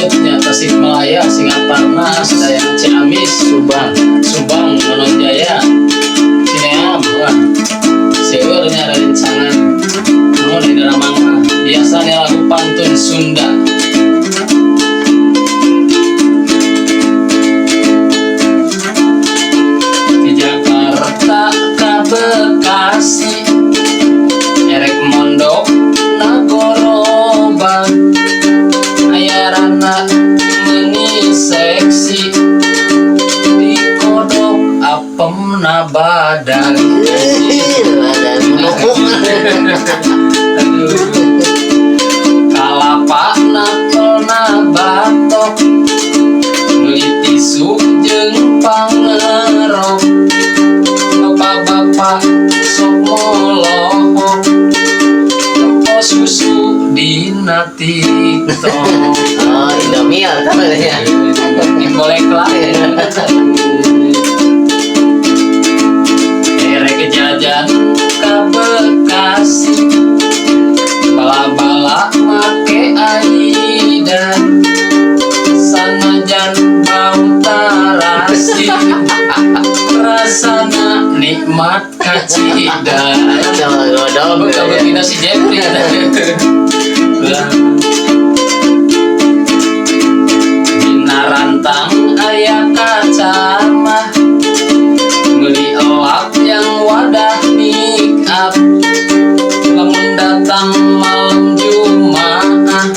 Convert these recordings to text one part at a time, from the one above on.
Garutnya, Tasikmalaya, Singaparna, Sadayana, Ciamis, Subang. Subang, Manonjaya, Cineam. Wah, seueur nya rencangan. Nuhun di Daramang mah. Biasanya lagu pantun Sunda. Di Jakarta ka Bekasi, erek mondok nagorobang, aya rana meuni seksi, dikodok apemna badan. Ada mendukung. Aduh. Kalapa napelna batok, meuli tisu jeung pangerok, bapak-bapak sok molohok, tempo susu dina TikTok. Oh, Indomie ya. Boleh lah. Erek jajan ka Bekasi, bala-bala make Aida, sanajan bau tarasi, rasana nikmat kacida. Sama godong. Betul si Jeffrey. Lah. Dina rantang aya kacamah, meuli elap yang wadah make up, lamun datang malam Jumaah,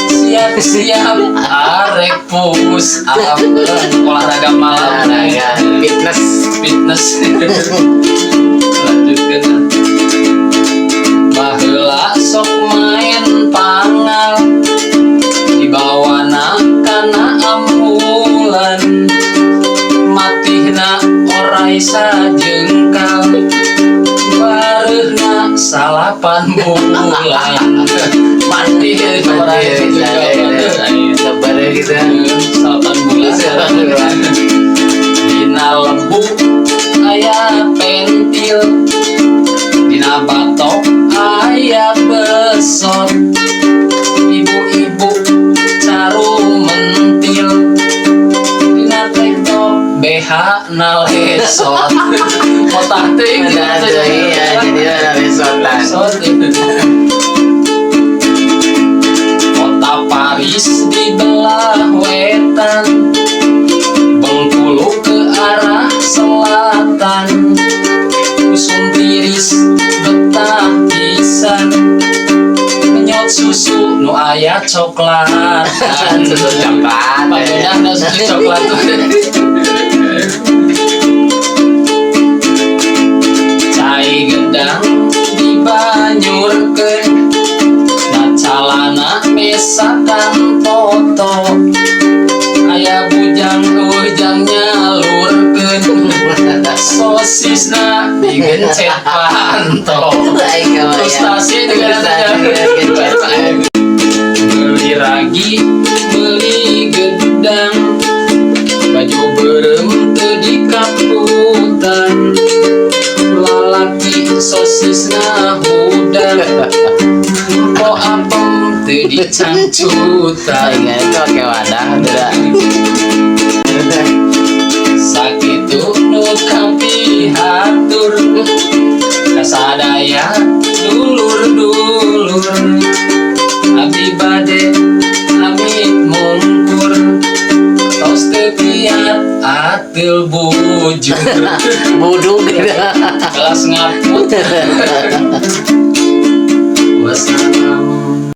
siap-siap arek push up, olahraga malam. Olahraga fitness. Fitness. Lanjutkan. Baheula sok main pangal, dibawana kana ambulan, matihna orai sajengkal, bareuhna 9 bulan. Mati orai sajengkal. Sabar gitu. 9 bulan. 9 bulan. Dina lebu aya pentil, dina batok aya besot, ibu-ibu carumentil, dina tektok BH na lesot, otak teuing. Ada tuh, iya, jadi ada lesotan. Lesot. Kota Paris di belah wetan, Bengkulu ke arah selatan, usum tiris betah pisan, menyot susu nu aya coklat. Susu coklat. Panggeunahna susu coklat. Cai gedang dibanyurkeun na calana, mesakan foto, aya bujang ujang nyalurkeun, sosisna digencet panto. Baik, kamu ya. Frustasi dengan Frustasi dengan gencet. Beli ragi, beli gedang, baju berem teu dikaputan, lalaki sosisna hudang, empo apem teu dicangcutan. Baik, itu pakai wadah tidak. Sakitu nu kapihatur kasadaya dulur-dulur, abdi bade amit mungkur, tos teu kiat ateul bujur. Buduk gitu. Kelas ngaput. Wassalam.